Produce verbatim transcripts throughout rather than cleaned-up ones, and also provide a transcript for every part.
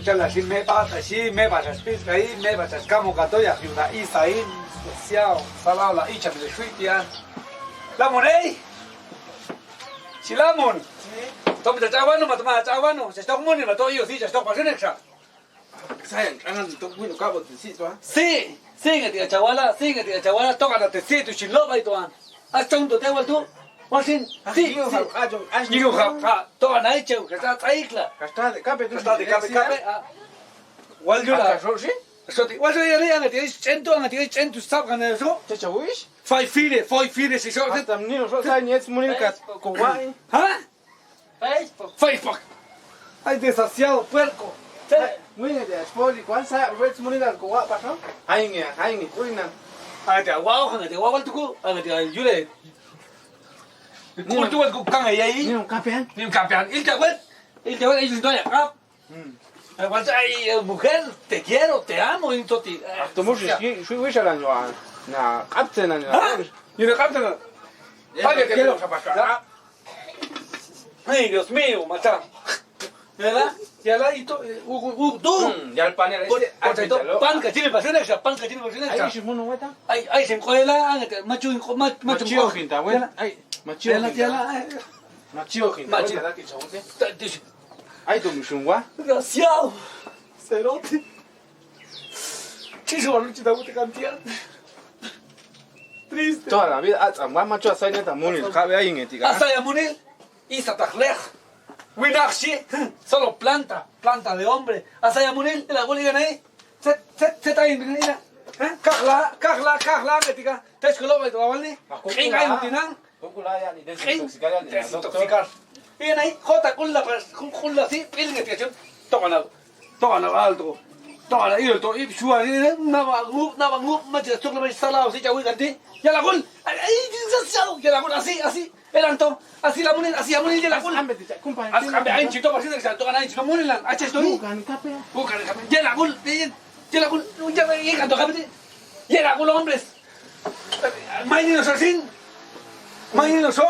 Yala si meba, ta si meba, sa spis kai, meba, sa kamo kato ya, yu na isa in, siau, salau la icha mele sui tian. Lamun ei! Si lamun! Tom ta cawanu, ma toma cawanu, sa stok muni, ma to iyo si, sa stok pasu neksa. Sayang, jangan untuk muni, kabut di situ, ah. Si! Si ngati acawala, si ngati acawala, tok ada te si tu si lo bai tuan. Acong tu tewal tu. Masin, si, si. Ngilu hap, hap, tok ada icau, kasa taik la. Kasta de kape tu. Kasta de kape, kape, ah. Wal jula. Aka so si? So ti, wal so ya ni, angati ai cen tu, angati ai cen tu, sab kan so. Caca wis? Fai fire, fai fire si so. Atam ni so, saya niat semuanya kat kuwai. Ha? Facebook. Facebook. Ai, desasiado, puerco. Ai, muy desasiado, kuan saya buat semuanya kat kuwai, pas no? Ai nge, ai nge, kulinan. Angati ai wau, angati ai wau, tuku, angati ai jule. Ni. Kul tu, tuku, kang, ai, ai. Ni kapean. Ni kapean. Il jawan. Il jawan, ai, junto ya, kap. Hmm. Eh, mas, ai, eh, mujer, te quiero, te amo, in toti. Eh, ah, tu mus, ya. Si, si, wis, alan, yo, ah. Na, kapten, alan. Ha? Yo, kapten. Ya, pakai te quiero, siapa, siapa? Ay, Dios mío, macha. Yala, yala, itu, eh, u, u, u, tu. Hmm, ya, el panel este, pan kecil, bahasa Indonesia, pan kecil, bahasa Indonesia. Ay, si mono, weta. Ay, ay, sin koela, angati, machu, machu, machu, machu, kinta, wen. Yala. Ay, machu, yala, kinta. Yala, ay. Machu, kinta, wen, yala, kinta, wen. Ta, tu, si. Ay, tu, musun, wa. Desasiado. Cerote. Chicho, baru cinta gue tekan tiang. Triste. Toda la vida, ah, macho, asai neta munil, kabe ai ngeti, kan? Asai ya munil, isa takleh. Winakshi, solo planta, planta de hombre. Asai ya munil, ila kuli ganai. Set, set, set ain dengan ila. Hah? Kahla, kahla, kahla, ketika tes kalau itu awal nih. Aku king ain tinang. Kukula ya ni, desintoksikan ya ni, desintoksikan. Iya, nai, kota kulla pas, ku-, kulla si, pil ngerti aja. Tokana, tokana alto. Tokana iyo to, ip suan ini, nama ngu, nama ngu, macam tu lebih salah si cawi ganti. Ya lakun, ai, ai, di sosial, ya lakun, asi, asi. Elang to, asi lamunin, asi lamunin, ya lakun. Ambil tidak, kumpai. As ambil ain cito pasti tak satu kan ain cito munin lang. Aceh to. Bukan kape. Bukan kape. Ya lakun, ya, ya lakun, ya, ya, kantor kape ti. Ya lakun, hombres. Main ini so sin. Main ini so.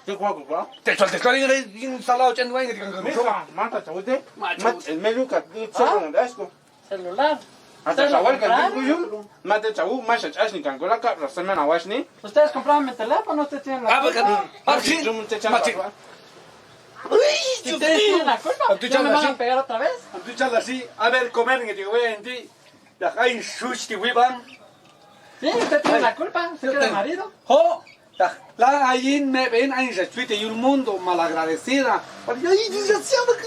Te kual, kual. Te kual, te kual, ini, ini salah, cen, wai, ngerti kan, kan. Misa, mata, cawite. Maco. Mat, el melu kat, itu, ah? Sekarang ada es ko. Celular. Ata sawal kan, kuyum. Mata, cawu, masa, cas, ni, kan, kola, kak, rasa, mana, awas, ni. Ustedes compraron mi teléfono, ustedes tienen la culpa. Apa, kan? Hmm. Apa sih? Cuma cecak, apa? Uy, ustedes tienen la culpa. Ya me van a pegar otra vez. Antu cala si, a ver, comer, ngerti, wai, enti. Dak ain suci ti wibang. Sí, usted tiene la culpa, usted tiene marido. Ho, dak la ain me ben ain sa suci ti yul mundo malagradecida. Ay, desgraciada.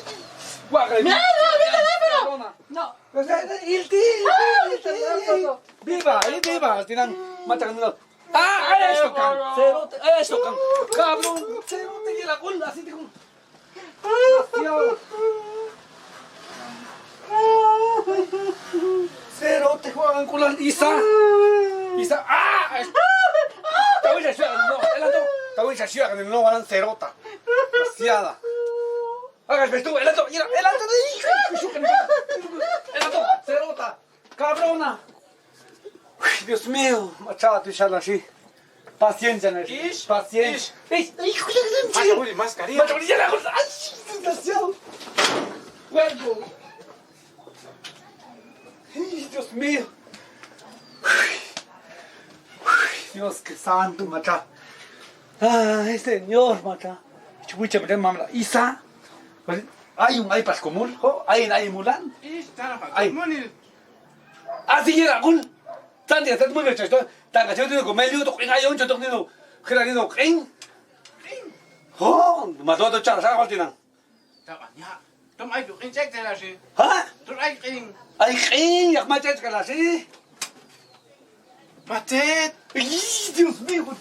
Guau, mira, mira, mira, mira. No. O sea, il ti, il ti, il ti. Viva, eh, viva, tinan, matan lo. Ah, ay, esto kan. Cerote, ay, esto kan. Cabrón, cerote, y la cola, así te con- Cerote, juegan con la Isa. Isa, ah, es-, tahu ya, no, el alto, tahu ya, no, el cerota. Desgraciada. Hagas ves tú, el alto, mira, el alto, el alto, cerota, cabrona. Uy, Dios mío, machado, tú ya así. Paciencia, Nelson. Ish, paciencia. Ish. Ish, ish, ish. Mascarilla. Mascarilla, la cosa. Ay, desgraciado. Cuerpo. Ay, Dios mío. Dios, qué santo, macha. Ay, Señor, macha. Chubucha, macha, mamla. Isa. Ay, un ay pas komul, ho, ay, ay, mulan. Ish, tara, ay. Monil. Así era, kul. Tan dia, tan muna, chas, tan, tan, kacau tu, ko, meliu, tok, ing, ayo, chas, tok, ni, no. Kira, ni, no, ing. Ho, mato, to, chas, sa, kol, tinang. Tak banyak. Tom, ay, tu, ing, cek, cek, nasi. Ha? Tu, ay, ing. Ay, ing, yak, macet, sekali, nasi. Macet. Ih, Dios mío.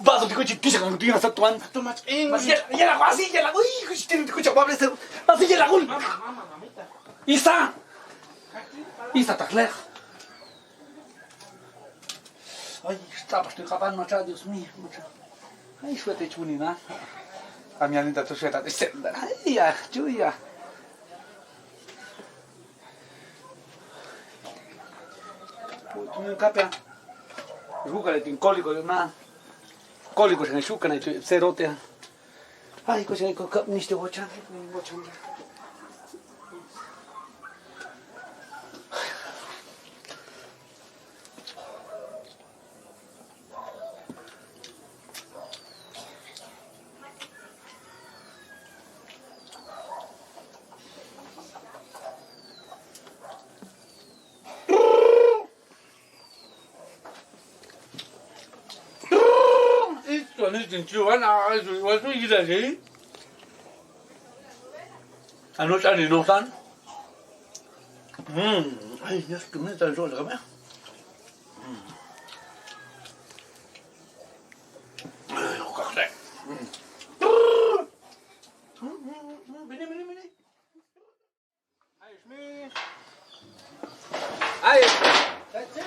Baso di kucing, bisa kan, tinggal satu, tuan. Tu, macet, ing. Masih, ya, ya, masih, ya, lah. Wih, kucing, kucing, apa, masih, ya, lah, kul. Mama, mama, mamita. Isa! Isa tak leh. Ay, tapas tu kapan macha, Dios mío, macha. Ay, suete chuni na. Kami ani tatu suete tatu sen. Ay, ya, cuy, ya. Buka le tin koli ko na. Koli ko sen suka na itu cerote. Ay, ko sen ko kap niste bocan, bocan. Ani cinciu kan, ah, itu, itu gila sih. Anu, tadi nosan. Hmm, ay, ya, kami tadi soal kami. Hmm. Ay, kok deh. Hmm. Hmm, hmm, hmm, hmm, bini, bini, bini. Ayo, Smi. Ayo. Ceci.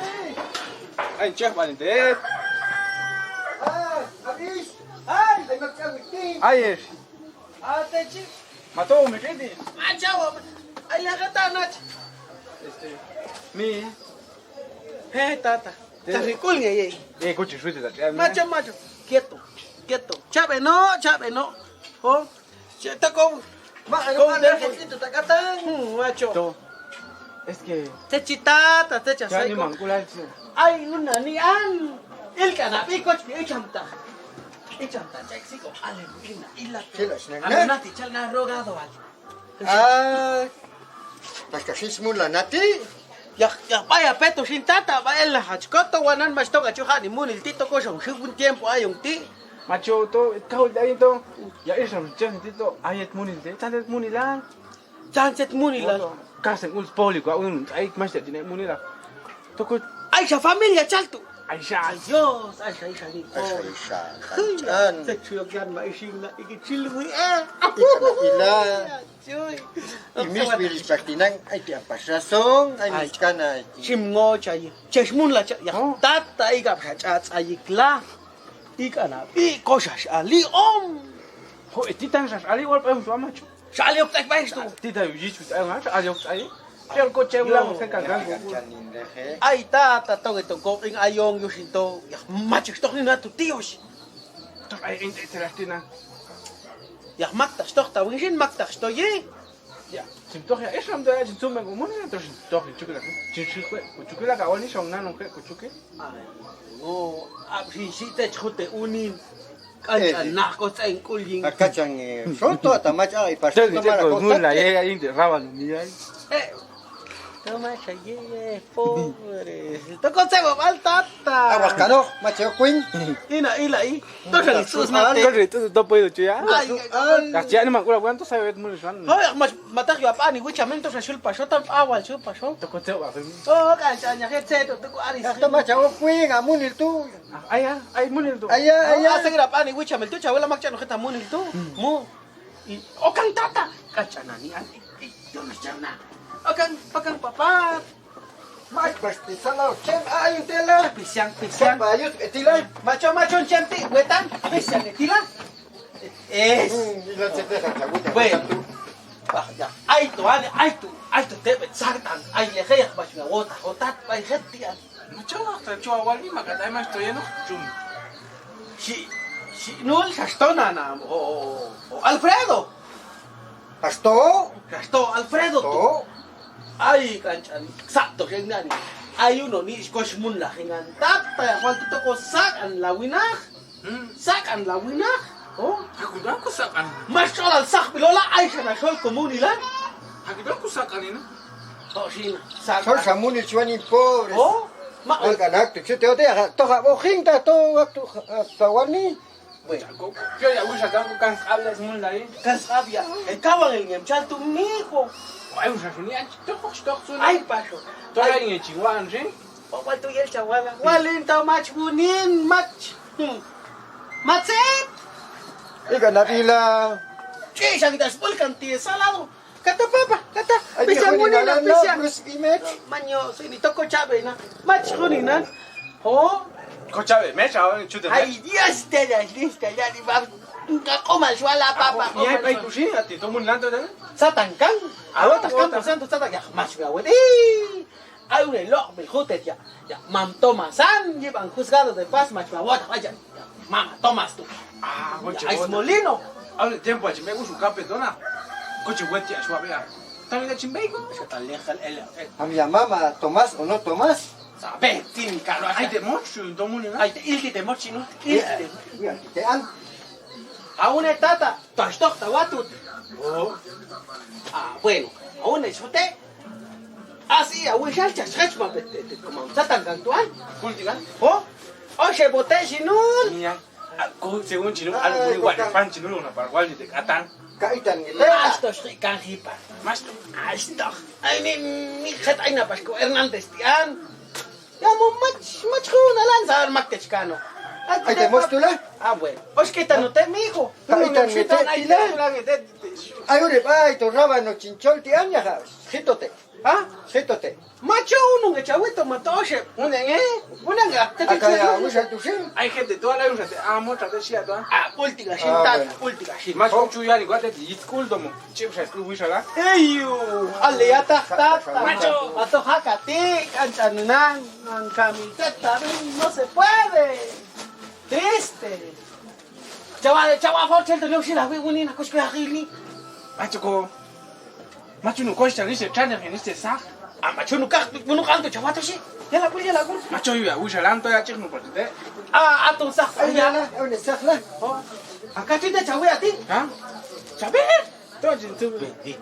Ayo, Ceh, paling tet. Ah, habis. Hai, tengok cewek ni. Ayo. Ah, Ceci. Mato, mikir ni. Macam apa? Ayo, kata anak. Este. Mi. Hei, tata. Cari kul nggak, ye? Eh, kau cusui tidak, ya, Mi? Macam-macam. Quieto. Quieto. Cabe no, cabe no. Oh. Cek toko. Mak, kau anu, udah, anu, itu tak kata. Hmm, maco. Tuh. Es que. Cecita, ta, ceca, ya, sai ni ko. Mangkul aja. Ai, lu nani an. Il kana pi ko pi, eh, camta. Eh, camta, cek si ko, ale, ina, ila. Sila, senang, anu, nah. Nati, cal, na, roga, to, al. Ah. Pas kasih semula, nati. Ya, ya, pa, ya, peto, sin, tata, ba, el, hach, koto, wanan, mas, to, gacho, ha, ni, munil, ti, toko, song, sibun, tiempo, ayong, ti. Macho to, kau dai to. Ya, eh, sama cen ti to, ayat munil te, cantet munil lah. Cantet munil lah. Kaseng ul poli ko, un, ai, mas, jadi naik munil lah. Toko. Aisyah familia caltu. Aisyah. Ayos, Aisyah, Aisyah ni. Aisyah, Aisyah. Hui, kancan. Secuyogian ma ising na iki cilui, eh. Ikan ila. Cuy. Imis bilis baktinang, ai, ti ampas rasong, ai, ai, mis kana, ai. Sim ngo cai. Ces mun lah, cai. Ya, oh. Tata iga sa cai lah. Ikan api, kau sas ali, om. Ho, eh, titang sas ali, wal, payung suama, cu. Sas ali, ok, tak, baik, tu. Titang, uji, cu, tak, sas ali, ok, tak. Pial kau cewek lah, maksudnya, kagak, yo, gua. Ai, ta, ta, tau, gitu, kau ing ayong, yo, sinto. Ya, macam stok ni, natu, tios. Terus, ai, ente, teras, tina. Ya, mak, tas, stok, tau, ngin, mak, tas, stok, ye. Ya, sinto, ya, Islam, tu, ya, sinto, mengumum, ya, terus, stok, cukup lah. Cukup lah, cukup lah, kawan, ni, song, nan, oke, cukup. Ai, ngo, abis isi te cute unin. Kan, eh, anak ko cengkul jing. Kacang, eh, soto atau macam, eh, pas. Cek, cek, ko ngun lah, ya, ya, ini rawan, ni, ya. Eh, to macam ye, ye, pobre. To ko cek, bal tata. Awas kano, macam kuing. Ina, ila, i. To dari sus mate. Kau dari itu, to poin lucu, ya. Ai, ai. Kasihan ni, mak, kurang, kurang, to saya, mulai, kan. Oh, ya, mas, Matak yo apa ni, gue camen tu sasul paso, tan awal sul paso. Toko cewek apa ni? Oh, kancanya kece tu, toko aris. Ya, tu macam kuing, amun itu. Ah, ayah, ay, mun itu. Ayah, oh, ayah. Asa kira apa ni, gue camen tu, cewek lama cak no ketamun itu. Hmm. Mu. I, okang tata. Kancana ni, an, i, i, tu mas cerna. Okang, okang papat. Mai, pasti salah. Cem, ayo, tela. Pisiang, pisiang. Bayu, eh, tila. Macam-macam cantik, wetan. Pisiang, eh, tila. Eh. Hmm, ila cete kan cabut, cabut, weh, cabut. Wah, ya. Ai tu, ai, ai tu, ai tu, tebet sartan. Ai, ya, kayak macam wota, wota, ai, hetian. Macam apa? Cua wali, maka tai mas tu ya, no? Cum. Si, si Nul, Sastona, na, o, o, o, Alfredo. Rasto. Rasto, Alfredo tu. Rasto. Ai, kancan. Sabto, kaya ngani. Ayu no ni, iskos mun lah, ringan. Tata, ya, kual tu toko sakan lah, winah. Hmm. Sakan lah, winah. Oh. Aku dah aku sakan. Masya Allah, sak bilola, ai, sana sol komuni lah. Aku dah aku sakan ini. Oh, sini. Sakan. Sol samuni cuan impor. Oh. Mak. Al kanak tu, cuti ote, toh, kak boking, tah, toh, waktu, eh, tawar ni. Weh. Jago. Yo, ya, wis, aku kan sekali semua lain. Kan sekali ya. Eh, kawang yang ngem caltu miko. Wah, wis, aku ni aja. Tok, tok, tok, sun. Ai, paso. Tok, ai, ini ciwan sih. Papa tu ya, cawan. Walin tau mac bunin, mac. Hmm. Macet. Ih, kan dah bilang. Cih, sakit aspol kan, tiada salah. Kata papa, kata, "Pisiang muni lah, pisiang." Manyo, sini toko cabe na. Mac kuni na. Oh. Ko cabe, me cabe, cuti. Ai, dia sudah, dia sudah jadi bang. Enggak kau mal suala apa-apa. Iya, baik tu sih, hati tu mun lanto dah. Satangkang. Awak takang pesan tu satang. Ya, mas gawat. Ih. Ai, udah lok, beli hotel ya. Ya, Mam Tomasan, ye bang, kus gado de pas, mas gawat aja. Ya, Mama Tomas tu. Ah, ya, Ice Molino. Au, tiempo aja me usu kape tu na. Ko cewek ya suap ya. Tang ya cimbe ko. Sekali kali el, el. Am ya Mama Tomas, ono Tomas. Sabe, tin kalau ai de mochu, to muni na. Ai de il de mochu no. Il de. Ya, te an. Aune tata, tas tok tawatut. Oh. Ah, bueno. Aune sute. Asi, awe sal cas cas ma pete te komam satang kan tuan. Kunti kan? Oh. Oh, se bote sinul. Iya. Aku si Uncin, aku ni wak depan Cin dulu, napa wak ni dekatan. Kaitan gitu. Mas tos ikan hipan. Mas tos. Astaga. Ai ni, ni kata ai napa ko Hernandez tian. Ya mau mac, mac ko nalan sar mak te chikano. Ai te mos tu lah. Ah, bueno. Os kita no te mijo. Kaitan gitu. Ai te ulang te. Ayo de bai to rabano chinchol tian ya ha. Hito te. Ha? Hito te. Macho uno nge chawito mato oshe. Uno nge. Uno nge. Aka ya usa tu sin. Ai gente tu ala usa te. Ah, mota te sia tu. Ah, pulti ga sin. Ah, tan, bueno. Pulti ga sin. Mas ko chuya ni gua te di school domo. Chip sa school wisa la. Eyu. Ale ya ta ta ta. Macho. Ato hakati kancanan. Nan kami teta no se puede. Triste. Chawa, chawa, fo chel to no sila wi uni na kus kwe hakili. Macho ko. Macho nu ko si chali se channel ini se sa. Ah, macho nu kak, nu kan to chawa to si. Ya la kul, ya la kul. Macho yu ya, usa lanto ya chik nu pati te. Ah, ato sa. Ayo ya la, ayo ne sa la. Oh. Aka chik te chawi ati? Ha? Chawi. To jin tu.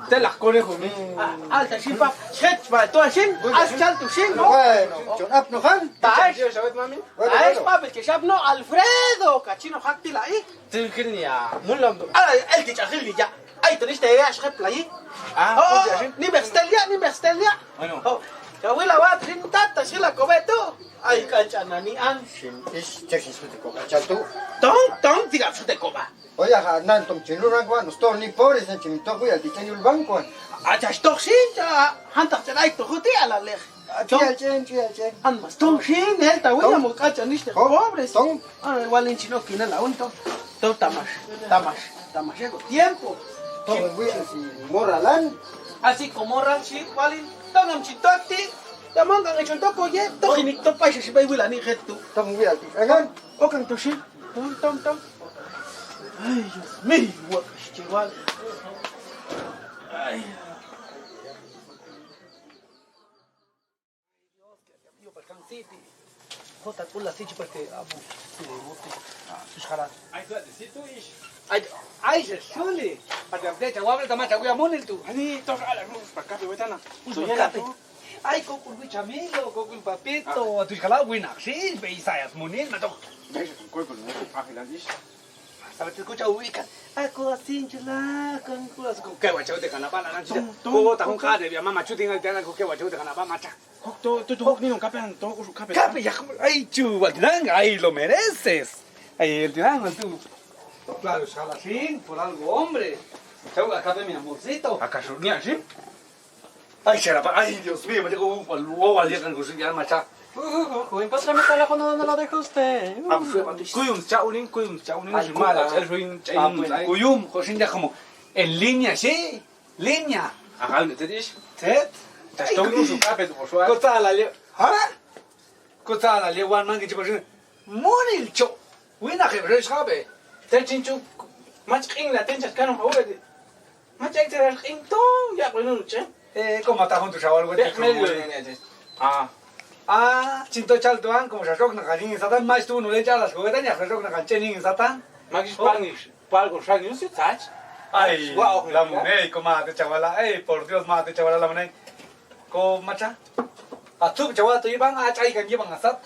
Te la kore ko mi. Ah, alta si pa. Chet pa to sin. As chal to sin, no? Bueno, chon ap no han. Ta es. Bueno, ta es bueno. Pa bel ke sap no Alfredo, kachino hakti la i. Tingkil ni ya, mulom tu. Ala, el ti chahil ni ya. Ai, tenis te ya, shep lai. Ah, oh, oh, ya, sih. Ni bekstel ya, ni bekstel ya. Anu. Oh, ya wila wat rintat ta sila kowe tu. Ai, kanca nani an. Sim, is, cek sim, seperti kok kanca tu. Tong, tong, tidak seperti kok ba. Oh ya, ha, nan tong cinu rang kuan, stor ni poris nan cinu tok ya, di cenu bangkuan. Aja stok sih, ya, hantak cerai tu, huti ala leh. Ah, tong. Cuya, cen, cuya, cen. An mas tong sin, el tahu ya mau kaca ni, pobres. Tong. Ah, walin chino kina laun tong. Tong tamas, tamas, tamas ya kok tiempo. Tong, gue si moralan. Asik ko moral si walin. Tong am chitoti. Tamang kang echon toko ye. Tong ini tong paisa si bai wila ni ketu. Tong gue alti. Engan. Oh, kang tosin. Tong, tong, tong. Ay, Dios mío, wak kecewal. Ay. Yo, pas kan siti. Kota kula siti pas ke abu. Siti, siti. Ah, sus karan. Ai, sudah di situ, ish. Ai, ai, sesuli. Pada dia jawab, sama jawab yang munil tu. Ani, tos ala lu, pakai di wetana. Us, pakai. Ai, kokul gue camilo, kokul papito. Ah. Tus kalau gue naksi, be saya munil, matok. Guys, kau pun mau pakai lagi. Sabi ko cau ikan. Aku asin cula, kan ku asin. Ko kewa cau te kana bana nan cida. Ko tahun ka de biar mama cuti ngal tiana ko kewa cau te kana bana maca. Kok to, to, to, ni nong kape an, to, usu kape. Kape ya, ai cu, al final, ai lo mereces. Ai al final tu. Claro, sala sin, por algo, hombre. Cau kape mi amorcito. Akaso ni asin? Ai, siapa? Ai, Dios mío, macam, uh, luo, wali kan kusuk jalan macam. Uh, uh, uh, uh, entonces mi teléfono, ¿dónde lo dejó usted? Uh. Apa sih, apa sih? Kuyum, cak uling, kuyum, cak uling, ay, sin mala, cak uling, cak uling, ay. Kuyum, kok sin ya como, en línea, sí, línea. Ajá, ¿dónde te dices? Set. Cak uling, su kape tu, por suerte. Kok salah, Leo? Hah? Kok salah, Leo, wan man, gitu, por suerte. Monil, cok. Wina ke bro sabe. Te cincu mac qing la ten cas kanu hawa de. Mac ek teras qing tong ya ko nun ce. Eh, ko mata hon tu sawal ko. Dek mel yo ni aja. Ah. Ah, cinto cal tuan, ko sasok na kaning satan, mas tu nulen calas ko tanya sasok na kancening satan. Magis pangis, pal ko sangis si sac. Ai, lamun ei, ko mate cawala, ei, por Dios, mate cawala lamun ei. Ko maca. Atup cawa tu ibang, acai kan ibang asat.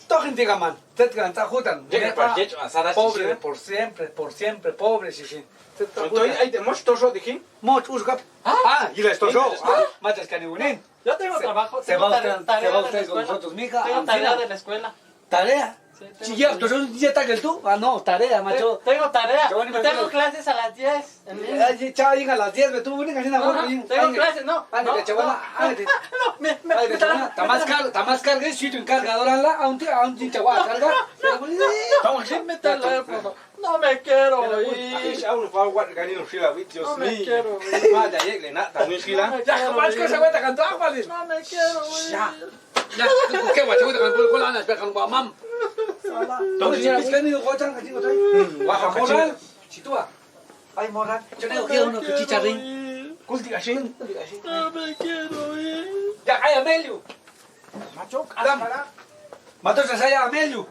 Toh inti kaman, tet kan takutan. Pobre, por siempre, por siempre, pobre, sí, sí. Entonces, ahí te hemos toso, dije. Much, usuka. Ah, y les toso. Ah, machas kan unin. Yo tengo trabajo, tengo tarea, tarea de la escuela. Tengo tarea de la escuela. Tarea. Sí, tengo tarea. Si ya, entonces ya está que tú. Ah, no, tarea, macho. Tengo tarea. Tengo clases a las diez. Ay, chao, llega a las diez, me tuvo una canción. No, no, tengo clase, no. Ay, no, no, no, me, me, me, tamas carga, tamas carga, si tu cargador, ala, a un tío, a un tío, chavo, carga. Toma, sí, me teléfono. No me quiero ir. No me quiero ir. Vaya, llegue, na, también sila. Ya, como es que se cuenta con tu agua, Liz. No me quiero ir. Ya. Ya, ¿qué va? ¿Qué va? ¿Qué va? ¿Qué va? ¿Qué va? Salah. Toma, sí, pisca ni, kocang, kacing, kocang. Wah, kacing. Situ, ah. Ai, moran. Cone, oke, uno, cuci caring. Kul tiga sin. Kul tiga sin. No me quiero ir. Ya, ai, Amelio. Macho, adam. Mato saya, Amelio.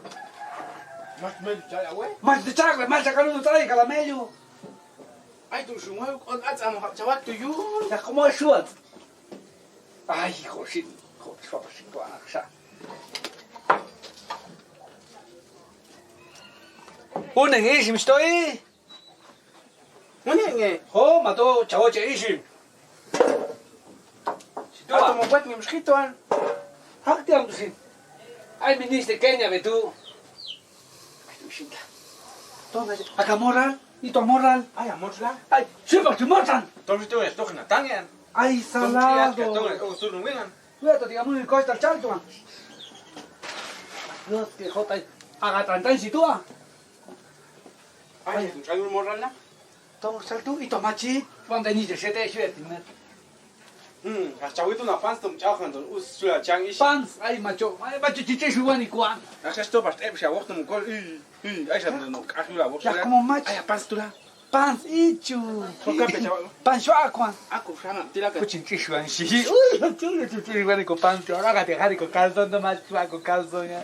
Mas Mel, saya, we. Mas, de cak, mas, cak, kalau saya, kalau Amelio. Ai, tu semua, on, at, sama, cawat, tu, yun. Ya, como es suat. Ai, kosin. Kosin, kosin, kosin. Uneng i si mesti i. Uneng e. Ho, mato cawo cek isin. Situ. Atau mau buat nge meskituan. Hak tiang tu sin. Ai minis de kenya betu. Ai tu sin dah. Tong aja. Aga moral, itu moral. Ai amor lah. Ai, siapa tu moral? Tong situ ya, tu kena tangan. Ai salah tu. Oh, suruh ngilang. Wih, tadi kamu di kos tercal tu ah. Yo, ti hotai. Aga tantan situ ah. Ai, kayu moral lah. Tong sal tu, ito maci. Bang tani je sete sue timet. Hmm, kacau itu na pans tu, kacau kan tu. Us, sudah cang is. Pans, ai maco. Ai maco cici suan ikuan. Nah, kas tu pas eh bisa waktu mukul. Ih, ih, ai satu no. Aku lah waktu. Ya, kamu maci. Ai pans tu lah. Pans icu. Kau kape cawak lu? Pans suan ikuan. Aku sangat tidak. Kucing cici suan sih. Uh, lucu lucu cici suan iko pans. Orang kata hari ko kalson tu maci aku kalson ya.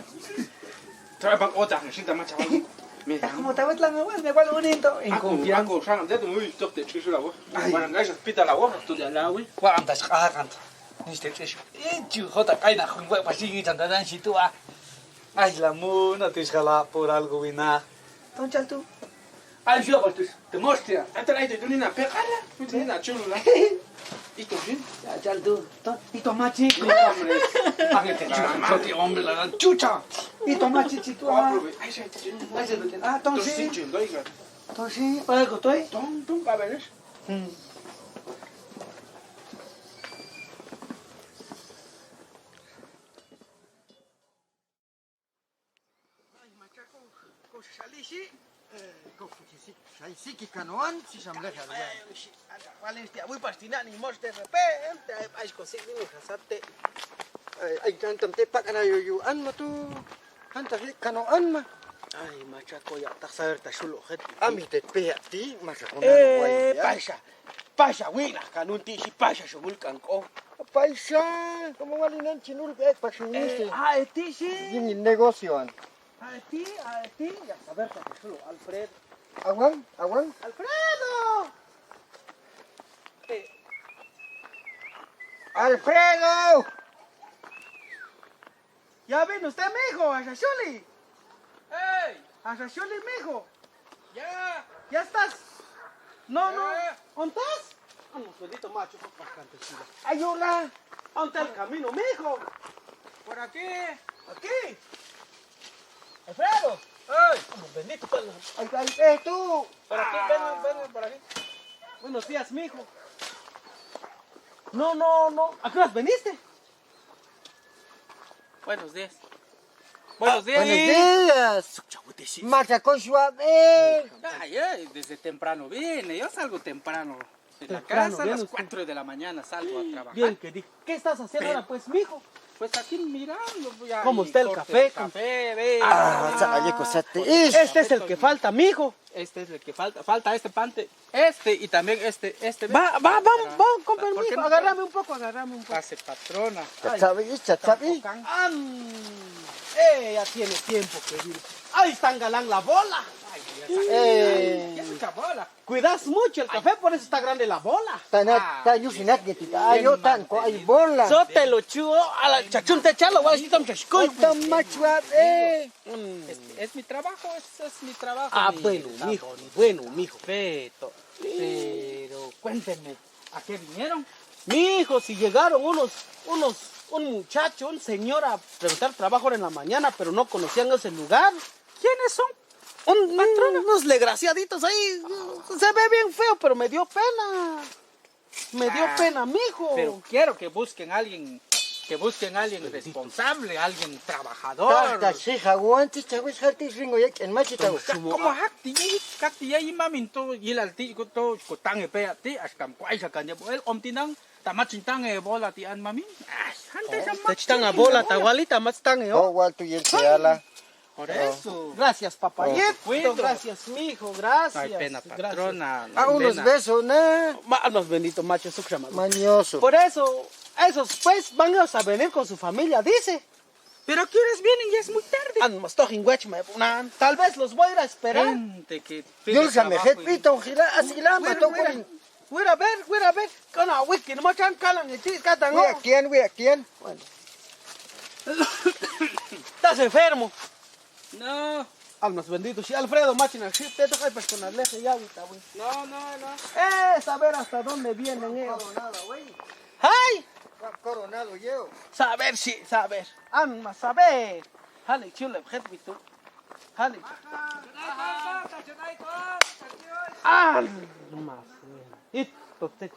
Coba bang otak ni, cinta macam apa? Aku mau tahu lah ngawan, ya kalau unin tu. Aku, aku sangat dia tu, wih, cok, cek susu lah, wah. Mana guys, pita lah, wah, tu dia lah, wih. Wah, antas kakan. Ni cek susu. Icu, kau tak kain aku buat pasti ini candanan situ ah. Ai lamun, nanti segala poral gue wina. Toncal tu. Ai siapa tu? Temos dia. Antar ai tu ni nak pekala. Ni nak culu lah. Itu sih. Ajal tu. Ito maci. Pakai teh cuca. Roti ombel lah cuca. Ito maci situ ah. Ai saya tu. Ai saya tu. Ah, tong si. Tong si. Pakai kotoi. Tong tong kaberes. Hmm. Ai, maca ko, ko sasali si. Eh, ko sasali si, sasali si ki kanoan si samleh ya. Ai, si, ada paling tiap wih pasti nak ni mos te pe, em, te ai, ai, ko si ni ni kasate. Ai, ai, jantan tepak kana yuyu an ma tu. Kan tadi kanoan ma. Ai, maca ko ya tak sawer tak suluk het. Ami te pe ya ti, maca ko na. Eh, paisa. Paisa wina kanun ti si paisa sungul kangko. Paisa, kamu wali nan cinul be paisa ini si. Ah, eti si. Ini negosioan. Ah, eti, ah, eti, ya sabar, sabar dulu, Alfred. Awang, awang. Alfredo. Eh. Alfredo. Ya vino usted, mijo, a Shashuli. Hey. A Shashuli, mijo. Ya. Ya estás. No, no. Ya. ¿Ontas? Vamos, bendito macho, pa' acá, te sigo. Ayola. ¿Onta el camino, mijo? Por aquí. Aquí. Alfredo. Hey. Vamos, bendito, pa' la... Ay, ay, eh, tú. Por aquí, ven, ven, por aquí. Buenos días, mijo. No, no, no. ¿A qué horas viniste? Buenos días. Buenos días. Buenos días. Maca ko suabe. Ay, eh, desde temprano vine. Yo salgo temprano de la casa, a las cuatro de la mañana salgo a trabajar. Bien, que di-, ¿qué estás haciendo ahora, pues, mijo? Pues aquí mirando, voy a... ¿Cómo está el café? Café, ve. Ah, sa-, aye ko sate. Este es el que falta, mijo. Este es el que falta. Falta este pante. Este y también este, este, ve. Va, va, va, va, con permiso. Agárrame un poco, agárrame un poco. Pase, patrona. Chachabi, chachabi. Am, eh, ya tiene tiempo que vino. Ahí está en galán la bola. Ay, ya está. Eh. Ya está bola. Cuidas mucho el café, por eso está grande la bola. Tana, ah, tayu sinak gitu. Ayo, tan, kok hay bola. Yo te lo chuo, a la chachun te chalo, vas a estar chascoy. Está macho, eh. Mm. Es, es mi trabajo, es, es mi trabajo. Ah, mi, bueno, mijo, bueno, mijo. Perfecto. Pero cuéntenme, ¿a qué vinieron? Mijo, si llegaron unos, unos, un muchacho, un señor a preguntar trabajo ahora en la mañana, pero no conocían ese lugar. ¿Quiénes son? Un, patrona, unos desgraciaditos ahí. Se ve bien feo, pero me dio pena. Me dio pena, mijo. Ah, pero quiero que busquen a alguien, que busquen a alguien responsable, alguien trabajador. Tata, si jaguan, ti, chaguis, jarti, ringo, ya, quien más, y te... Como hakti, hakti, ya, y mamin, to, y la, ti, ko, to, ko, tan, e, pe, ti, hasta, ko, ay, sacan, ya, el, om, tinan, tamat, cintang, e, bola, ti, an, mamin. Ay, antes, oh, tamat, cintang, e, bola, tawali, tamat, cintang, e, oh. Oh, wal, tu, y el, ala. Por eso. Gracias, papayito. Cuido. Gracias, mijo. Gracias. No hay pena, gracias, patrona, no hay pena. Ah, unos besos, ¿no? Ma-, unos benditos machos, su llama. Mañoso. Por eso, esos, pues, van a venir con su familia, dice. Pero ¿a qué horas vienen? Ya es muy tarde. Ah, no, estoy en Guachima, nan. Tal vez los voy a ir a esperar. Gente que pide trabajo y... Yo se me repito, gira, así la... Bueno, mató mira. Con Voy a ir a ver, voy a ir a ver. Kana wiki, no machan kalan, eh, chi, katan, ¿no? Wiki, wiki. Bueno. Estás enfermo. No. Almas bendito, si Alfredo machina, si te toca ai pas con Aleje y agua, güey. No, no, no. Eh, saber hasta dónde vienen ellos. Coronado, güey. ¡Ay! Coronado, yo. Saber, sí, saber. Almas, saber. Hali, chile, jet, bitu. Hali. Almas. Ito, te.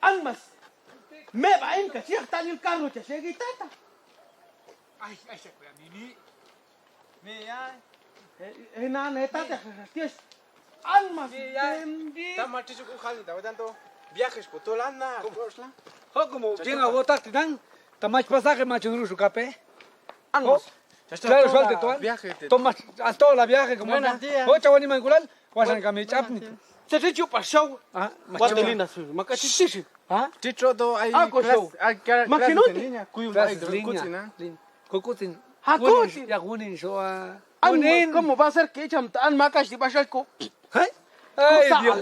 Almas. Me va en kasiak tadi el carro, che, se gritata. Ay, ay, se fue a mí, mi. Mi, ay. Eh, eh, nan, eh, tata, Dios. Almas, mi, ay. Bendi. Tama ti suku kali, tahu tanto. Viajes por todo lado, na. Ho, como llega botak, tinan. Tama pasaje, macho, dulu su kape. Almas. Claro, suelte, tuan. Viaje, te. Toma, hasta la viaje, como. Buenos días. Ho, chaval, ni mangkulal. Kuasan kami cap ni. Tadi cupa show. Ah, guatelina su. Maka sisi. Ah? Titro do ai. Aku show. Makino ti. Kuyum ai kucing, ah. Kukutin. Ha, kucing. Ya kuning so, ah. Kuning. ¿Cómo va a ser que echan tan macas di basal ko? Hai? Ay, Dios.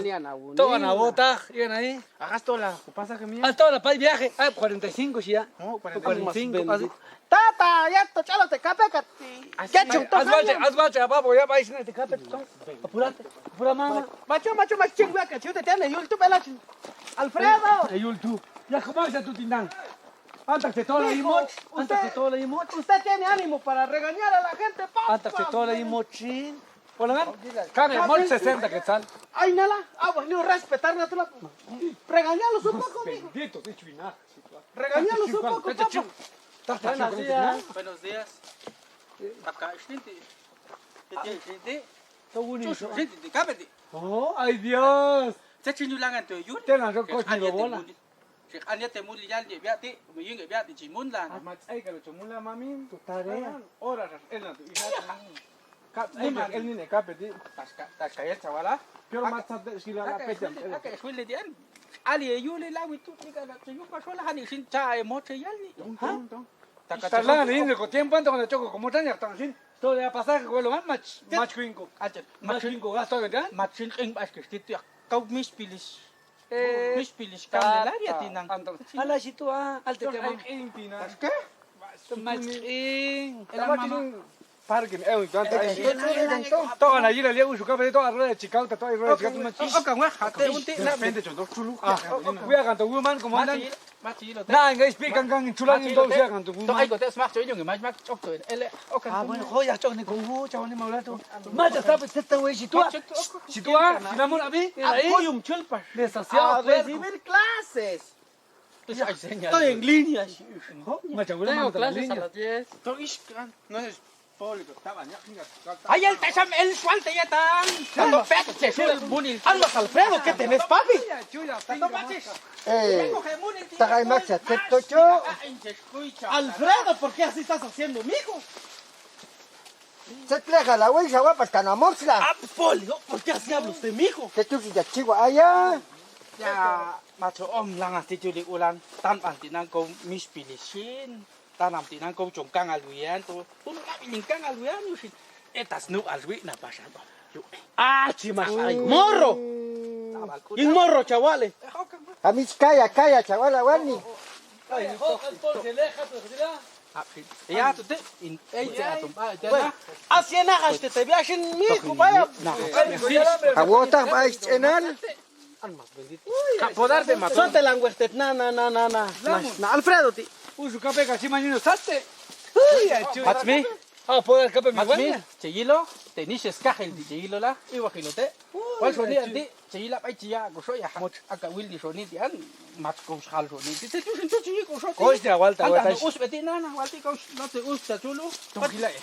Toda una bota, bien ahí. Hagas toda la, pasa que mía. Ah, toda la para el viaje. Ay, cuarenta y cinco sí ya. No, cuarenta y cinco. Cuarenta y cinco, así. Tata, ya to, chalo te kape kati. Así. Ya, haz bache, haz bache, babo, ya vais, te kape. Apúrate, apura, mama. Macho, macho, macho, chingua, que yo te tiene, yul tu, vela, ching. Alfredo. Eh, yul tu. Ya, ¿cómo es tu tindang? Antes que todo lo imoch, antes que todo lo imoch. Usted tiene ánimo para regañar a la gente, papá. Antes que todo lo imoch, chin. Hola, man. Kami, imoch sesenta quetzal. Ay, nala, ah, bueno, respetar, natural. Regañarlos un poco, mijo. Bendito, dicho y nada. Regañarlos un poco, papá. Buenos días. Buenos días. Kaka, shinti. Shinti. Chus, shinti, kapeti. Oh, ay, Dios. Chachi, nyulangan tu, yun. Tengan yo coche ni bola. Shek, an ya te muli yal ye biati, muying ye biati, chimun lan. Amat ai kalau chumula, mami. Tu tare. Ora ras el na tu iha. Kap, el ni ne kape di. Taska, taska ya chavala. Pero mat sat de sila la pe jam. Ake suele di an. Ali ye yule la witu ni kana tu yupa sola hani sin cha ye moche yal ni. Tong, tong, tong. Taka tala ni ko tiempo anto kana choko como tan ya tan sin. Todo ya pasa que lo man mach, mach kuingko. Mach kuingko gasto ya. Mach sin king bas ke situ ya. Kau mis pilis. Eh, mis pilis Candelaria, tinang. Ala situ, ah, al te tema. Mas king. Parking, eh, tanto. Toca la yila, lia, usu kape, toca rueda de chikau, toca rueda de chikau, mas. Oka, wah, hate, unti, na, pende, contoh, chulu. Ah, we are going to woman, como andan. Nah, enggak, speak, kan, kan, chula, ni, dos, ya, kan, tu, woman. Toca, iko, te, smak, coy, yung, mas, mas, chok, coy. Ele, oka. Ah, bueno, joya, chok, ni, con, uh, chok, ni, maula, tu. Mas, ya sabes, este güey, si tú, si tú, ah, si la mula, a mí, ahí. Apoyo un chulpa. Desasiado, a recibir clases. Estoy en línea. Tengo clases a las diez. Ay, el tacham, el suelte ya tan. Tanto peto, che, suelte, bunil. Almas Alfredo, ¿qué tenés, papi? Eh, tagay max, acepto yo. Alfredo, ¿por qué así estás haciendo, mijo? Setleja la wei, sawa pas kana moxla. Ah, polio, ¿por qué así habla usted, mijo? Te tusi ya chiwa aya. Ya, macho om, langas ti chuli ulan. Tan panti nang kau mis pilisin. Tanam ti nang kau chongkang aluian tu. Tunu kami lingkang aluian yusin. Etas nu alui na pasan om. Yu. Ah, chi mas ai. Morro. In morro, chavales. Kami kaya, kaya, chaval, awani. Iya, tu te, in, eh, ya, tu, ah, ya, nah. Así en ajas te, te viajen, mijo, vaya. Nah, aguota, vais, enal. Ka podar de matar. Suerte la huertet, na, na, na, na, na. Na, Alfredo, ti. Usu kape kasi mañana sate. Uy, achu. Matmi. Ah, podar kape mi. Matmi, guanya. Cheyilo, te nises kahel di cheyilo la. Iwa kilote. Wal soni anti. Chiyilap ai chiya ko so ya. Aka wil di soni ti an. Mat ko hal soni ti. Te tu sin tu chiyi ko so ti. Kos dia wal ta. Anta wal no ta. Us beti nana wal ti kos no te us ta chulu.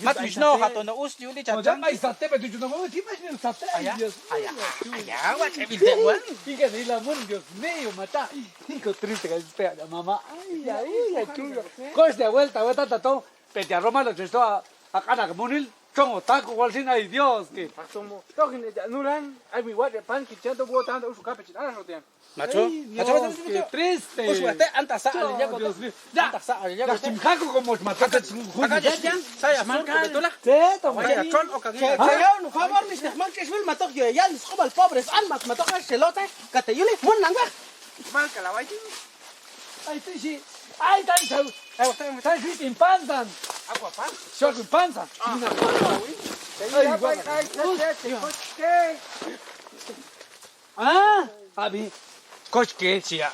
Mat misno hato no us ti uli chachang. Mai sate pe tu chuno mo ti mas ni sate. Aya. Aya. Aya wa te bil de wal. Ika di lamun, Dios mío, mata. Iko triste ka este ada mama. Ay, ay, ay, chulo. Kos dia wal ta wal ta to. Peti aroma lo chesto a, a kana ke munil, chongo taku wal sin, ay Dios, ke. Pasomo, tokin eja nulan, ay mi wak de pan, kichan to buo tanto usu kape chin, ala so tian. Macho, macho, macho, macho. Triste. Usu ate, anta sa, ale ya ko. Dios mío. Ya. Anta sa, ale ya ko. Lastim kaku como mata. Aka, aka ya, ya. Saya man kan. Betul lah. Saya tong. Saya chon, oka ngin. Saya un favor, mister Manches, wil matok yo, ya, lis kobal pobres, an mat matok, selote, kate yuli, mun nang, bah. Mal kalawai. Ay, tu si, ay, tan tahu. Ay, tan si pimpantan. Aku apa? Siapa pimpantan? Ah, ini apa? Ay, ay, ay, ay, ay, ay, ay, Ah, abi. Coche ke sia.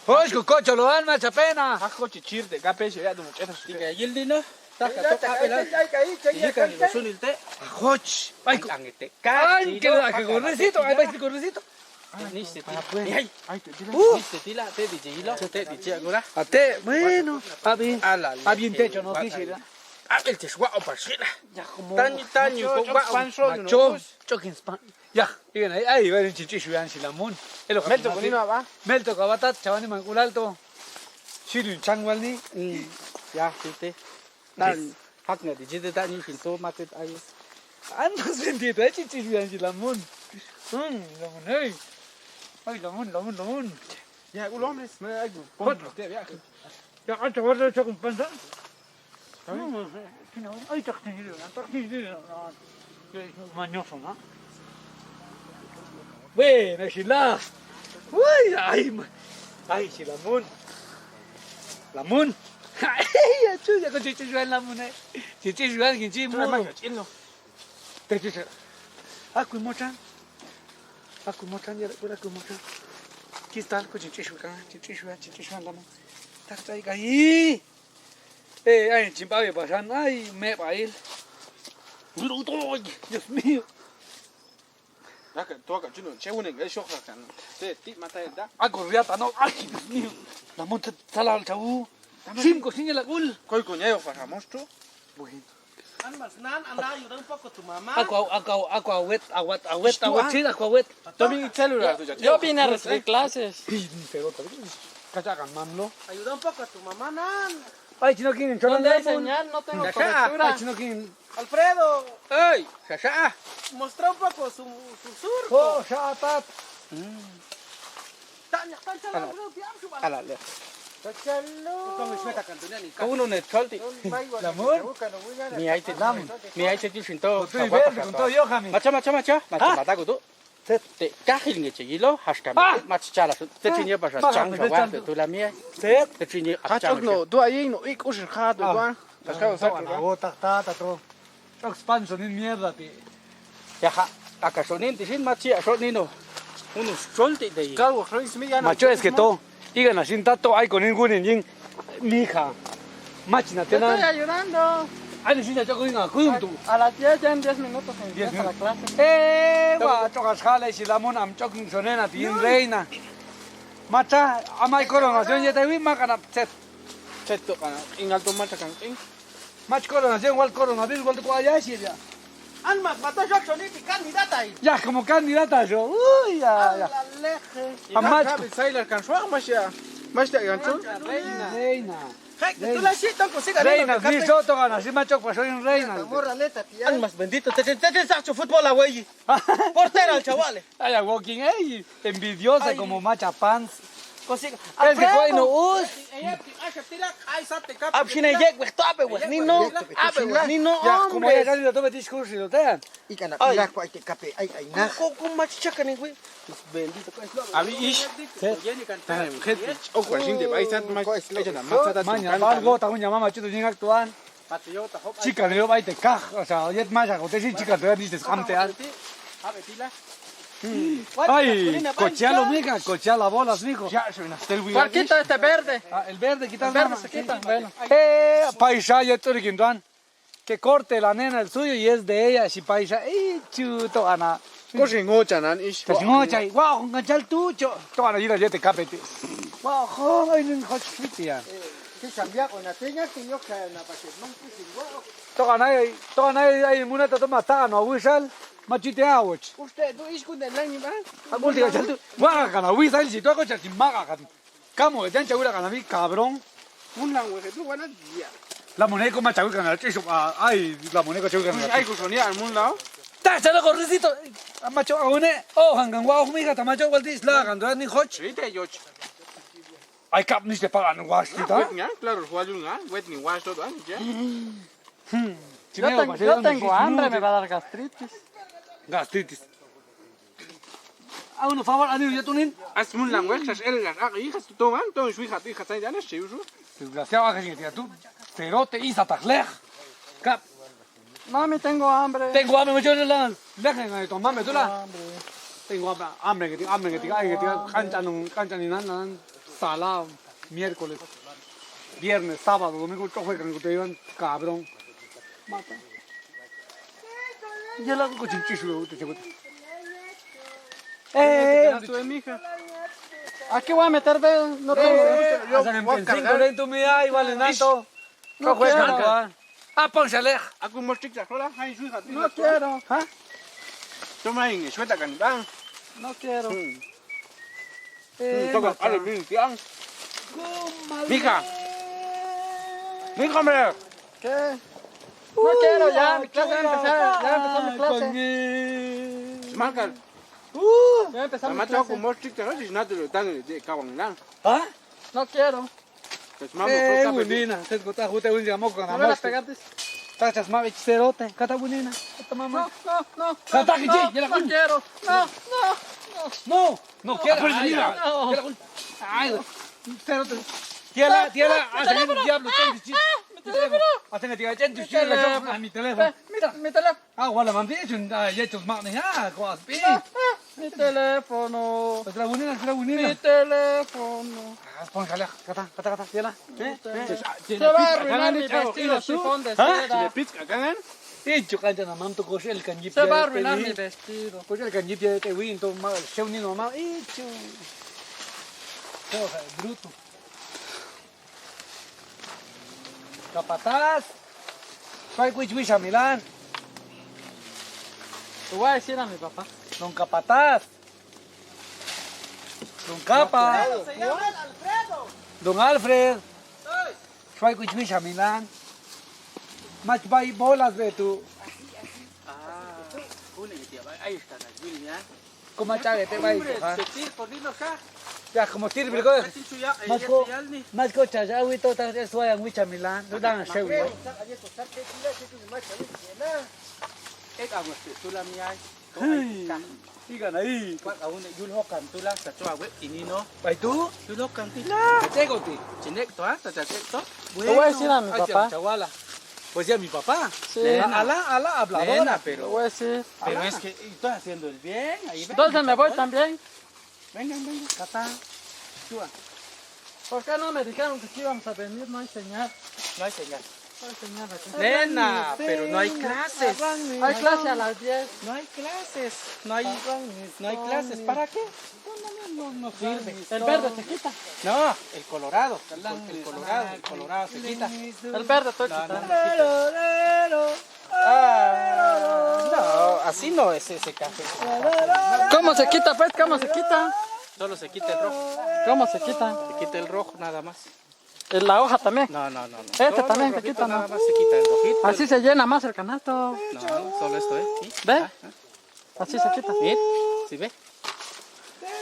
Hos, ko coche loan ma capena. Ah, coche chir de kape sia tu mucheta. Tiga yil di no. Tak ka tok ka pelan. Iya kan lo sunil te. Coche. Ay, ko. Ang ete. Ay, ke lo ake gorresitu, ay, bai gorresitu. Ni este tila. Ay, ni este tila, te di jilo, te di jilo gula. Ate, bueno, abi. Ala, abi ente chono kisi la. Abi el cheswa o pasila. Ya como. Tani tani ko wa. Macho, chokin span. Ya, ikan ai, ai, wani chichi shuyan si lamun. Elo. Mel to konino apa? Mel to kawatat, chawan ni mangkulal to. Sirin changwal ni. Hmm. Ya, site. Tan, hak nggak di jite tak nyusin to matet ayo. Anu sendiri aja chichi shuyan si lamun. Hmm, lamun, hei. Ay, lamun, lamun, lamun. Ya, ulo, hombres, me ayo. Hot. Ya, ya. Ya, ancha warna chakun panza. Ay, tak sendiri, tak sendiri. Manyoso na. Weh, na sila. Woi, ay, ma-, ay, si lamun. Lamun. Ay, ya, cuy, ya, ko chichi shuyan lamun, eh. Chichi shuyan, kinci mu. Te chichi. Aku mocan. Aku mocan, ya, aku mocan. Kita, ko chichi shuyan, chichi shuyan, chichi shuyan lamun. Tak cai kai. Eh, ay, chimpa, ay, pasan, ay, me pail. Dios mío. Naka, tu aka chuno, chewu ne, gai shok kan. Te, ti mata da. Aku riata no, ay, Dios mío. Namun te, salah chau. Sim ko sini la kul. Koi ko nyayo pa monstruo. Bueno. An mas nan, anda ayuda un poko tu mama. Aku, aku, aku awet, awet, awet, awet, sin, aku awet. Tomi celular tu, yo vine a recibir clases. Pero kaca kan mam lo. Ayuda un poko tu mama nan. Ay, chino kin, ¿dónde hay señal? No tengo cobertura. Ay, chino kin. Alfredo. Ey, sasa. Mostra un poko su, su surco. Oh, satat. Hmm. Tanya, tanya, Alfredo, diam, su. Ala, le. Tanya lo. Kau uno ne cholti. Lamun. Mi ai te. Lamun. Mi ai te tu sinto. Betul, betul, betul, yo kami. Macha, macha, macha. Macha, mata kutu. Te, te, kahil nge chegilo, hasta mati, mati chala, te chini apa sa, chang, sa, te tu la mia. Te chini apa chang, no, tu ayi, no, ik, usir, ha, tu, tu, ah. Chok span sonin mierda, ti. Ya, ha, aka sonin, ti sin, mati, a sonin, no. Unos cholti de. Macho es que to. Igan na sin tato, ay, konin gunin yin. Mija. Machina tenan. Estoy ayudando. Ay, ni sin ya choko inga, kuyun tu. A las diez ya en diez minutos empieza la clase. Eh, wa, chokas jale, si lamun am chokin sonena, ti yin reina. Macha, amai coronación, ya te wi, makana, chet. Chet to kana, ingal to macha kan, ing. Mach coronación, wal coronavirus, wal tu ko ayah si ya. An mas, mata shok soni ti candidata i. Ya, como candidata yo. Uy, ya, ya. Ala leje. Amach. Sailor kan suang mas ya. Mas ya kan tu. Reina. Reina. Hai, tu la si tongko si kan. Reina, ni so to kan, si macho paso en reina. Moraleta, tía. An mas bendito, te te te sacho fútbol a wey. Portera al chaval. Ay, walking, ey. Envidiosa como macha pants. Kosi, es que koi no us. Absina yek weh to ape weh nino, ape weh nino. Ya, como ya salido to betis kursi lo tean. Ikan api lah, kok ai te kape, ai, ai, nah. Kok, kok machi cakar ni gue. Abi ish. Set. Tahem, het, oh, kok sing de bai sat mas. Maña, pan go tahu nyama machu tu nyingak tuan. Chica, le bai te kaj, o sea, yet maya ko te sin chica, te dices, kam te an. Ay, cochea lo miga, cochea la bolas, mijo. Quita este verde. Ah, el verde, quita el verde, se quita. Bueno. Eh, paisa, yet tu rikin tuan. Que corte la nena el suyo y es de ella, si paisa. Ey, chuto, ana. Kosi ngocha nan ish. Kosi ngocha, wow, nganchal tu, cho. To ana yura yete kapete. Wow, ho, ay, nin hot fiti ya. To ana, to ana, ay, muna tato mata, ano, wisal, machite awoch. Usted, tu ish kun de lang ni ba. Aku tiga chal tu. Wah, kana wisal si to ako chal si maka kan. Kamo, jan chawi la kana mi, cabrón. Mun lang weh tu wana dia. La moneko ma chawi kana, chiso, ay, la moneko chawi kana. Ay, kusonia al mun lao. Ta, chalo correcito. Macho aune. Oh, hangan wa mi kata macho walti isla kan tu ni hoch. Rite yoch. Ay, kap ni sepa anu was kita. Wet nya, claro, hualun nga, wet ni was to an ya. Hmm. Yo tengo hambre, me va a dar gastritis. Gastritis. Au no favor, ani ya tunin. Asmun lang wek sas el las ak ija tu toman, ton sui hat ija sai janas seusu. Desgraciado, aka sing tiga tu. Cerote isa tak leh. Kap. Mami, tengo hambre. Tengo hambre, mucho lang. Leh ngai to mami tu lah. Hambre. Tengo hambre, hambre ketika, hambre ketika, hambre ketika, kancan, kancan inan, nan. Salam. Miércoles. Viernes, sábado, domingo, chofe kan kute iban, cabrón. Mata. Ya lah, kok cincin sudah, udah cabut. Eh, eh, eh. Aquí voy a meter, ve, no tengo. Eh, eh, yo voy a cargar. Igual en alto. No quiero. Apa yang salah? Aku mau cek sekolah, hai, sudah. No quiero. Hah? Toma ini, suelta kan, bang. No quiero. Hmm. Eh, hmm, coba, ada bintang. Mika. Mika, hombre. ¿Qué? No quiero, ya, mi clase ya empezó, ya empezó mi clase. Semangat. Uh, ya empezó mi clase. Mama, aku mau cek terus, di sana dulu, tadi di kawan bilang. Hah? No quiero. Eh, bunina, te kota jute un jamo kana mos. Tachas ma cerote, kata bunina, kata mama. No, no, no. Kata kici, no, no quiero. No, no, no. No, no quiero. Ay, ay, ay. Tiela, tiela, hacen diablo, cen kici. Hacen diablo, cen kici, mi teléfono. Mi teléfono. Ah, wala mampi, cun, ah, ya, cun, mak ni, ah, kau aspi. Mi teléfono. Sudah bunyi lah, sudah bunyi lah. Mi teléfono. Ah, sepon kali, kata, kata, kata, ya lah. Eh, eh. Se va a arruinar mi vestido chifón de seda. Ichu kanca namam tu kosel kan jip. Se va a arruinar mi vestido. Kosel kan jip ya, te win tu mal, se unin normal, ichu. Bruto. Capataz. Suai kuichi wisa Milan. Suai sira mi papá. Don Capataz. Don Capa. Don Alfred. Suai kuichi wisa Milan. Mach bai bolas be tu. Ah, boleh gitu ya, Pak. Ahí está, Nazbil, ya. Kau maca gete baik. Hombre, ha? Setir, por Dios, ha? Ya, como tir, pero... Así suya, eh, mas ya ko, suya ni. Mas ko caca wito tas es wayang wicha Milan. Lu dah ngasih wi. Eh, kamu tuh, tulang ya. Hei, ikan ai. Pak, kamu nek yul hokan tulang, saco awet ini no. Baik tu. Yul hokan ti. Cek kau ti. Cenek tu, ah, saco cek tu. Kau sih lah, mi papa. Cawala. Pues ya mi papá. Sí. Ala, ala, habladora. Nena, pero, pues sí, pero es que estoy haciendo el bien. Ahí ven, entonces me voy también. Vengan, vengan. Kata. Chua. ¿Por qué no me dijeron que sí íbamos a venir? No hay señal. No hay señal. No hay señal aquí. Nena, pero no hay clases. Hay clase a las diez. No hay clases. No hay, no hay clases. ¿Para qué? No, no, no, no sirve. El verde se quita. No, el colorado. El col-, el colorado, el colorado se quita. El verde todo quitado. No, no, no sirve. Ah, no, así no es ese café. ¿Cómo se quita, pues? ¿Cómo se quita? Solo se quita el rojo. ¿Cómo se quita? Se quita el rojo nada más. ¿La hoja también? No, no, no, no. Este también se quita, ¿no? Solo el rojito nada más se quita, el rojito. Así se llena más el canasto. No, solo esto, ¿eh? ¿Sí? ¿Ve? Ah, ah. Así se quita. Mira, ¿sí ve?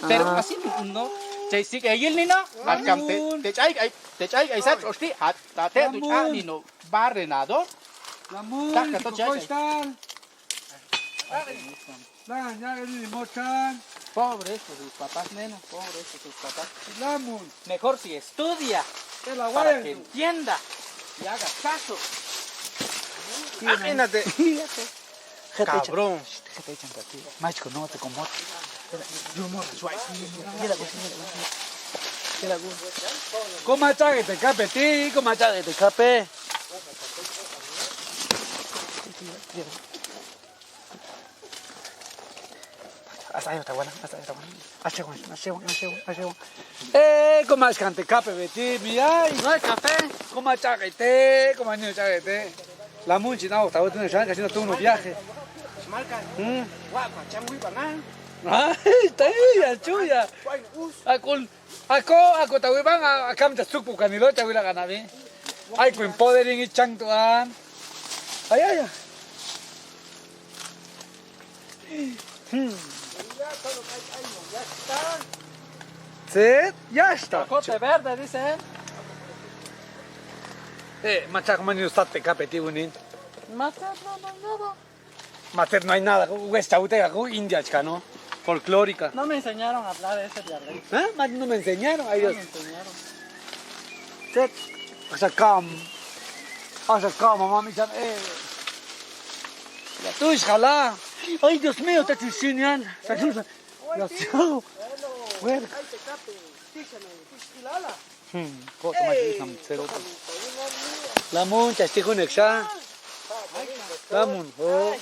Pero así no. Chai sik eyil ni no. Akam te, te chai, ai, te chai, ai sat, osti, hat, tate, tu chai ni no. Barrenador. Lamun, taka to chai. Pobres de sus papás, nena, pobres de sus papás. Lamun. Mejor si estudia para que entienda y haga caso. Imagínate. Cabrón. Ko maca gete kape ti, ko maca gete kape. Asayo tawana, asayo tawana. Asayo, asayo, asayo, asayo. Eh, ko maca gete kape beti, biai. No hay café. Ko maca gete, ko maca gete. Lamun cina tau tu, sana kasih tu no viaje. Hmm. Ay, tai ya, cuya. Akun Ako, ako tawi bang, a-, akam jasuk bukan ilo, tawi lah kana bi. Ai, kuin poder ini cang tuan. Ay, ay, ay. Hmm. Set, ya está. Cocote verde, dicen. Eh, macak mani usat te kape ti unin. Macak no, no, no, no. Macet no hay nada, wes caute aku India chika no. Folclórica. No me enseñaron a hablar eso de arreglo. ¿Eh? Ma-, no me enseñaron, ay Dios. No me enseñaron. Set. Asa kam. Asa kam, mamá me llama, eh. Ya tú, ojalá. Ay, Dios mío, está Chusinian. Saludos. Dios mío. Bueno. Hmm, kok teman sih sama serot. Lamun, casti kunek sa. Lamun, oh.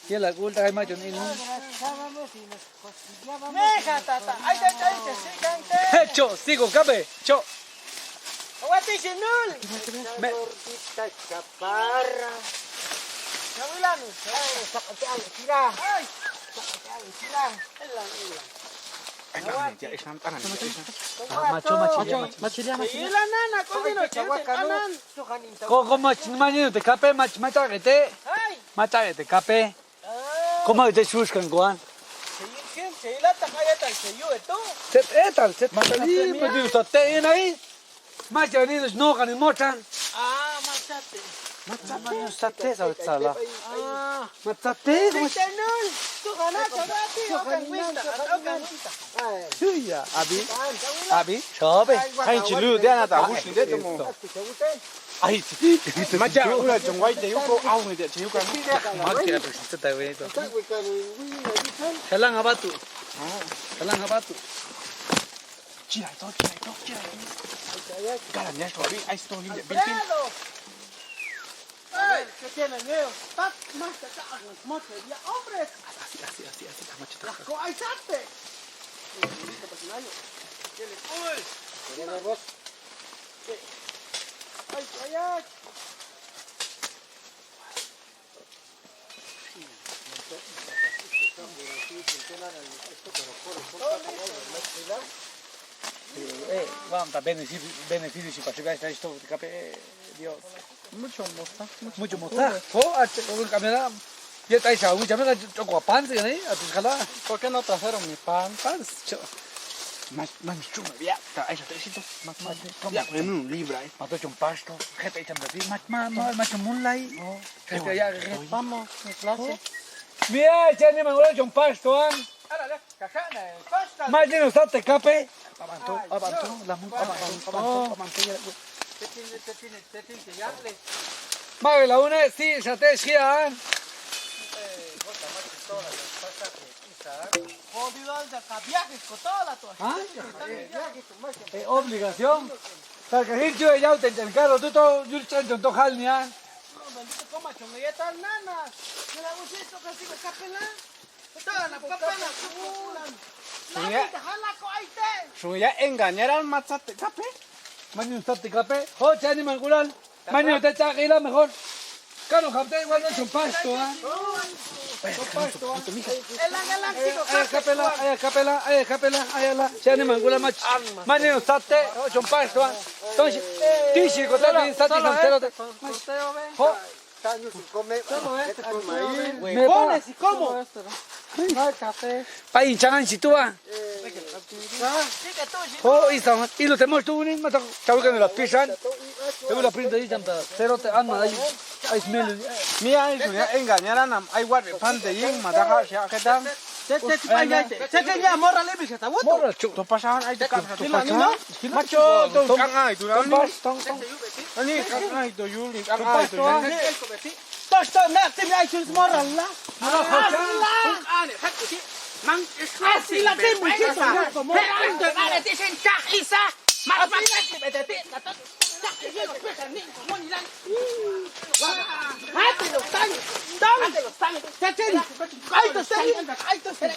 Iya lah, kulta kai macam ini. Hecho, sigo kabe, cho. Awati sinul. Me- Gordita chaparra. Sawilan. Ay, sakit ay, sila. Ay. Sakit ay, sila. Elang, elang. Macho, macho, macho. Sila nana, kau dino, anan. Kau, kau macho, macho, te kape, macho, macho, kete. Ay. Macho, te kape. Kau mau jadi sus kan, kawan? Set, eh, tal, set. Macho, macho, macho. Mas, jadi no kan mocan. Ah, macate. Macate, macate, salah, salah. Ah. Macate, mas. Tenul. Tuh kan, coba ti, okan wista, okan wista. Iya, abi. Abi, siapa? Hai, cilu, dia nak tahu sih, dia temu. Ai, macha ula chong wai te yuko, au ni te yuko. Mati ada situ tahu itu. Salang apa tu? Salang apa tu? Cina itu, Cina itu, Cina itu. Galan ya, Robi, ai story ya, Bilbil. Ay, ¿qué tiene, Neo? Tat, mas, te cagas, moche, ya, hombre. Así, así, así, así, sama cita. Las co-, ay, sate. Uy. Ay, ay, ay. Eh, vamos, ta beneficio, beneficio si pasa esto, te kape, eh, Dios. Mucho moza, mucho moza. Oh, ache, con el camera. Ya está echado, mucha mierda, choco a pan, ¿sí? Ahí, a tu escala. ¿Por qué no trajeron mi pan? Pan, cho-, mas, mas, chuma, ya, está, ahí está, éxito. Mas, mas, ya, en un libro, eh. Mato chon pasto, gente echan de ti, mas, mas, mas, mas, chon mulai. Oh. Gente, ya, gente. Vamos, mi clase. Mira, echa ni mangola chon pasto, ah. Ala, ala. Majino sate kape. Abanto, abanto, lamun, abanto, abanto, abanto, ya. Mare laune, si, sate, sian. Ha? Eh, obligación. Tal ka hinchu, eh, yau, ten, ten, karo, tu, to, yul, ten, ten, to, hal, ni, ah. Sunya, sunya enggak nyaran macha te kape. Manyun sate kape. Ho, cani mangkulan. Manyun te cakila mejor. Kano kapte igual no son pasto, ah. Son pasto, ah. Elang, elang, eh, siko, eh, kape, kapela, eh, kapela, eh, kapela, eh, la. Cani mangkulan mach. Manyun sate, ho, son pasto, ah. Entonces, tisi, kota, sate, solo, santero, eh, te. Ho. Taño se come, se come ahí. Huevones, ¿y cómo? Ay, café. Pai, jangan situ, ah. Eh, ah. Oh, isa, ilo te mos tu ni, mata, tahu kan la pisan. Tahu la pinta di jam ta, pero te ama, ay, ay, smell. Mira, eso ya, engañar a nam, ay, what, pan de yin, mata, ha, ya, ¿qué tal? Te, te, te, te, te, te, ya, morra, le, bisa, tahu tu. Morra, chu. Tu pasahan, ay, tu, tu pasahan. Macho, tu, tong, ay, tu, tong, tong, tong. Ani, kang ai to yuli, kang ai to yuli. Tos to nak tim ai sus moral lah. Moral. Ane hak iti. Mang asila tim kita. Hei, ane ti sen cak isa. Mas mas. Hati lo tang. Tang. Hati lo tang. Cacing. Ai to tang. Ai to tang.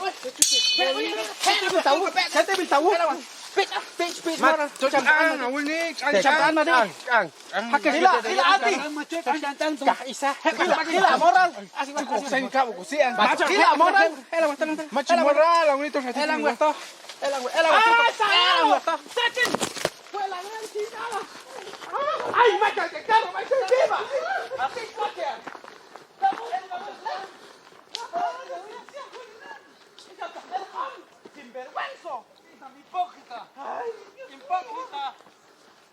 Hei, tahu. Cacing tahu. Pit, ah, pit, pit, moral. Cocok, ah, ngawul ni, cang, cang. Cang, cang. Hake, ila, ila, ati. Cah, isa. Ila, ila, moral. Cukup, saya kau kusian. Ila, moral. Ila, moral. Macam moral, ngawul ni terus hati. Ila, moral. Ila, moral. Ila, moral. Cacing. Ila, moral. Ay, macam cakar, macam viva. Así, pakai. Sinvergüenza. Hipócrita. Hipócrita.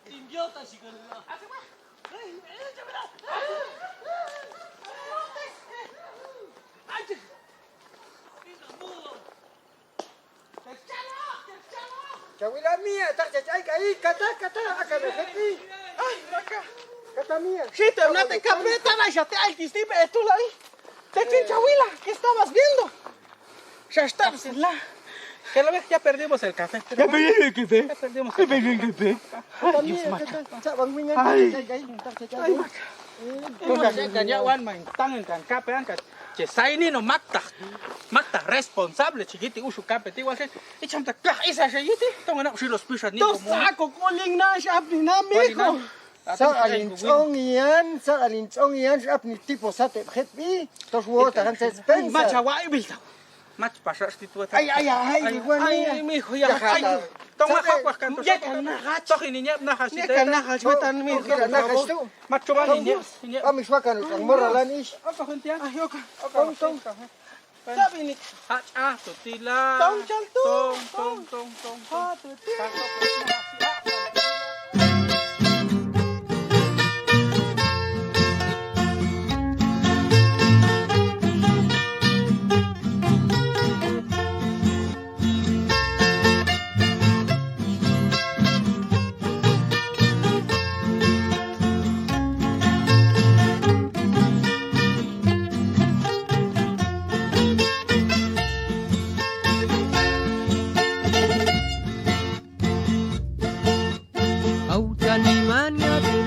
Idiota, chico. Chawila mia, tak cacai kai, kata, kata, akan efek i. Ai, maka. Kata mia. Situ, nate kape, tanah jate, ai, kisti, pe, itu lah, i. Te cin chawila, ¿qué estabas viendo? Ya está, pues, la. Que lo ves, ya perdimos el café. Ya perdimos el café. Ya perdimos el café. Ya perdimos el café. Ay, Dios, mata. Ay. Ay, mata. Entonces, kan ya wan main tangan kan, kape angkat. Che, sa ini no makta. Makta responsable, chigiti usu kape ti, wal se. Icham ta kah isa se yiti. Tong anak si los pisan ni. Tos komo. Sa ko koling na, siap ni nami ko. Sa alin chong ian, sa alin chong ian, siap ni tipo sate bhet bi. Tos wo tahan suspense. Macha wa ibil tau. Mach pasas di tua. Ay, ay, ay, ay, wan, ay, ya. Mi, ya, ya, kata. Tong sa, mahak wah kan. Ya, kan, nah, toh ini nyiap nah, kasih. Ya, kan, nah, kasih, oh, tan, mi, oh, kira nah, kasih tu. Mach coba ini, ini. Kami suka kan, sang moralan is. Apa hentian? Ayo, kan. Tong, tong. Tapi ini. Hak, ah, tu tila. Tong, cal, tong, tong, tong, tong, tong. Ha, tu tila. Au taniman ngadu